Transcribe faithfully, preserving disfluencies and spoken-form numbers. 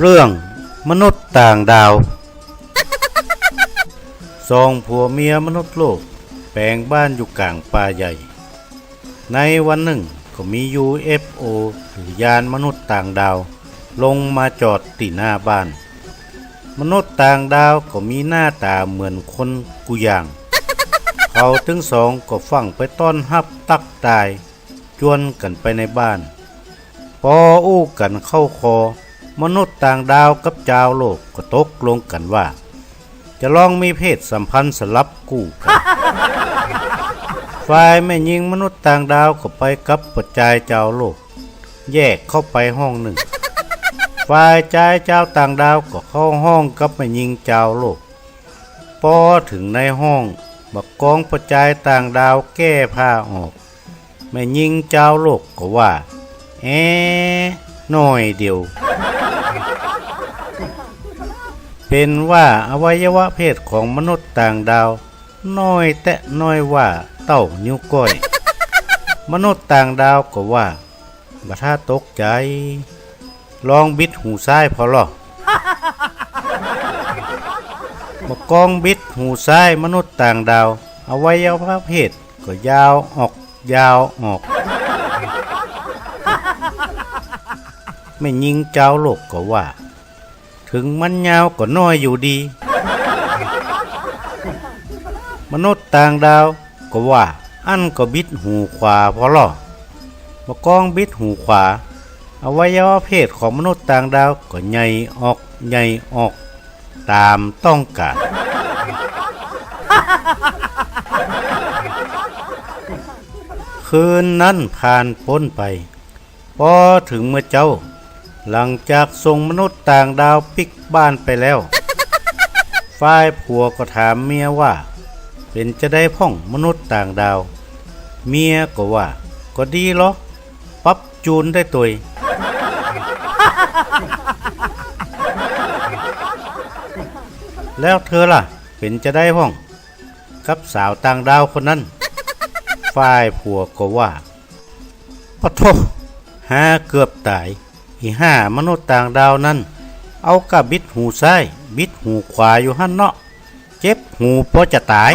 เรื่องมนุษย์ต่างดาว สองผัวเมียมนุษย์โลกแป๋งบ้านอยู่ก๋างป่าใหญ่ ในวันนึ่งก็มี ยู เอฟ โอ หรือยานมนุษย์ต่างดาว ลงมาจอดตี้หน้าบ้าน มนุษย์ต่างดาวก็มีหน้าต๋าเหมือนคนกู้อย่าง เขาตึงสองก็ฟั่งไปต้อนฮับตั๊กตาย จวนกั๋นไปในบ้าน ปออู้กั๋นเข้าคอ มนุษย์ต่างดาวกับจาวโลกก็ตกลงกั๋นว่า จะลองมีเพศสัมพันธ์สลับกู้กั๋น ฝ่ายแม่ญิงมนุษย์ต่างดาวก็ไปกับป้อจายจาวโลก แยกเข้าไปห้องนึ่ง ฝ่ายจายจาวต่างดาวก็เข้าห้องกับแม่ญิงจาวโลก ปอเถิงในห้อง บ่ากองป้อจายต่างดาวแก้ผ้าออก แม่ญิงจาวโลกก็ว่า แอ น้อยเดียว เป๋นว่าอวัยวะเพศของมนุษย์ต่างดาว น้อยแต๊น้อยว่าเต้านิ้วก้อย มนุษย์ต่างดาวก็ว่า บ่าถ้าตกใจ๋ ลองบิดหูซ้ายผ่อล่อ บ่ากองบิดหูซ้ายมนุษย์ต่างดาว อวัยวะเพศก็ยาวออก ยาวออก แม่ญิงจาวโลกก็ว่า เถิงมันยาวก็น้อยอยู่ดี มนุษย์ต่างดาวก็ว่า อั้นก็บิดหูขวาผ่อล่อ บ่ากองบิดหูขวา อวัยวะเพศของมนุษย์ต่างดาวก็ใหญ่ออก ใหญ่ออก ต๋ามต้องก๋าน คืนนั้นผ่านป๊นไป ปอเถิงเมื่อเจ๊า หลังจากส่งมนุษย์ต่างดาวปิ๊กบ้านไปแล้ว ฝ่ายผัวก็ถามเมียว่า เป๋นจาใดพ่องมนุษย์ต่างดาว เมียก็ว่า ก็ดีลอ ปรับจูนได้ตวย แล้วเธอล่ะ เป๋นจาใดพ่อง กับสาวต่างดาวคนนั้น ฝ่ายผัวก็ว่า ปะโธ่ ฮาเกือบต๋าย อี่ห้ามนุษย์ต่างดาวนั้น เอาก้าบิดหูซ้าย บิดหูขวาอยู่หั้นเนาะ เจ็บหูปอจะต๋าย